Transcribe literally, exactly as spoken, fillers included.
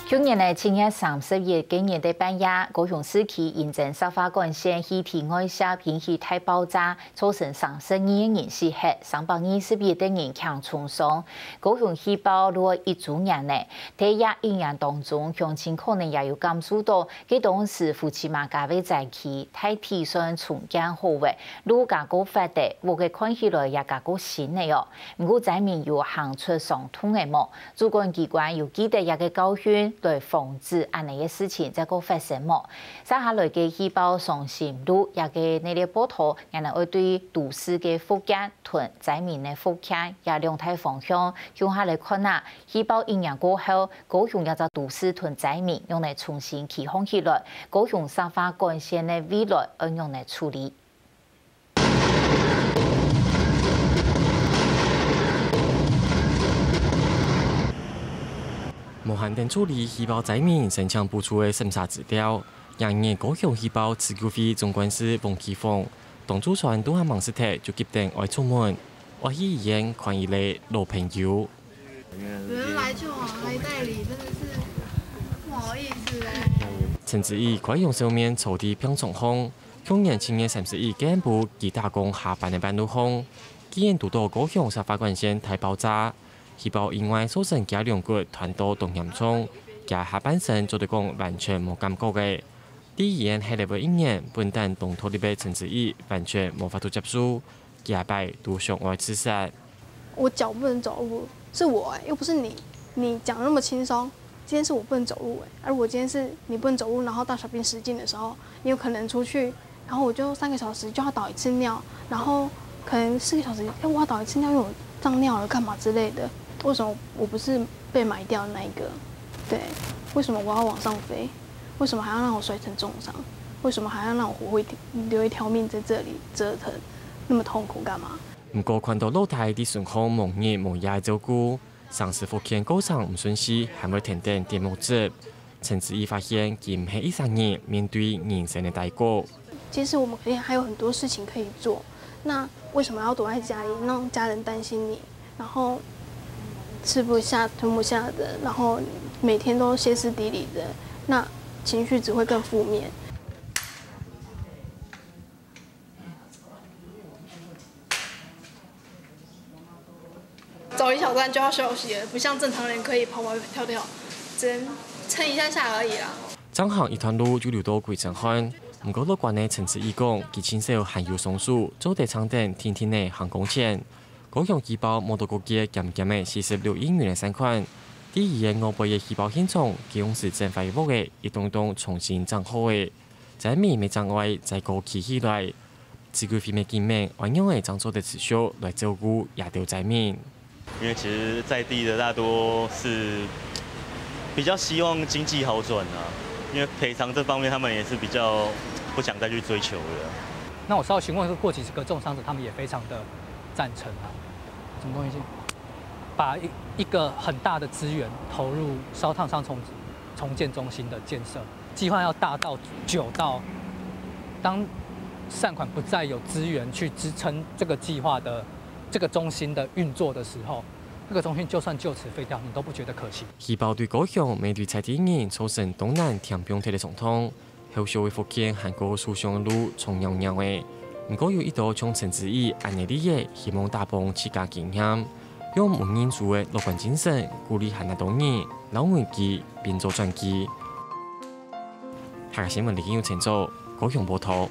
去年个七月三十一个日个半夜，高雄市區因為石化管線氣體外洩引起大爆炸，造成三十二个人死忒，三百二十一个人輕重傷。高雄氣爆已經一週年了，在這一年當中，鄉親可能也有感受到，該當時烏漆嘛黑个災區，大體上重建好了，路加過闊了，屋仔看起來也加過新了哦。毋過災民有行出傷痛个無？ 主管機關有記得這个教訓，來防止恁仔个事情再過發生無？接下來个氣爆傷心路，這个系列報導，𠊎等愛對都市个復建同災民个復建這兩大方向共下來看啊。氣爆一年過後，高雄這隻都市同災民仰仔重新起航起來，高雄石化管線个未來愛仰仔處理。 無限等處理氣爆災民申請補助个審查資料。這日高雄氣爆自救會總幹事黃奇峰，當晝全都還吂食忒就急等愛出門，愛去醫院看一個老朋友。人來就好，還代理，真的是不好意思欸。陳子怡開容笑面坐在病床項，去年七月三十一暗晡佢打工下班个半路項，竟然堵到高雄石化管線大爆炸。 氣爆意外造成厥龍骨斷到當嚴重，厥下半身做得講完全無感覺个。在醫院歇了一年，本旦當獨立个陳子怡完全無法度接受，幾下擺都想愛自殺。我腳不能走路，是我欸，又不是你。你講得那麼輕鬆，今天是我不能走路欸。啊，如果今天是你不能走路，然後大小便失禁的時候，你有可能出去 然後我就三個小時就要倒一次尿，然後可能四個小時又要倒一次尿，因為我脹尿了幹嘛之類的。為什麼我不是被埋掉的那一個？對，為什麼我要往上飛？為什麼還要讓我摔成重傷？為什麼還要讓我活一條，留一條命在這裡折騰，那麼痛苦幹嘛？毋過看到老弟在身項無日無夜照顧， 常時復健過程毋順序，還會跈等跌目汁。陳子怡發現，佢毋係一儕人面對人生个低谷。其實我們肯定還有很多事情可以做，那為什麼要躲在家裡，讓家人擔心你，然後吃不下、吞不下的，然後每天都歇斯底里的，那情緒只會更負面。 走一小段就要休息了，不像正常人可以跑跑跳跳，只能撐一下下而已啦。正行一段路就流到歸身汗，毋過樂觀个陳子怡講，佢盡少還有雙手做得撐等定定仔行工錢。高雄氣爆無多個月減減仔四十六億元个善款，在醫院外背个氣爆現場，佢用時整壞个屋仔一棟棟重新整好咧。 災民乜正愛再過企起來。自救會乜緊問，愛仰仔正做得持續來照顧這兜災民。因為其實在地的大多是比較希望經濟好轉啊，因為賠償這方面他們也是比較不想再去追求了。那我稍微詢問過幾個重傷者，他們也非常的贊成啊。什麼東西？把一，一個很大的資源投入燒燙傷重，重建中心的建設，計劃要大到久到，當善款不再有資源去支撐這個計劃的，這個中心的運作的時候，這個中心就算就此廢掉，你都不覺得可惜。氣爆對高雄乜對在地人造成當難填補忒个傷痛，後續个復健還過受傷个路長裊裊仔。毋過有一兜像陳子怡恁仔个，希望打幫自家經驗，用毋認輸个樂觀精神，鼓勵還較多人摎危機變做轉機。客家新聞李金佑製作，高雄報導。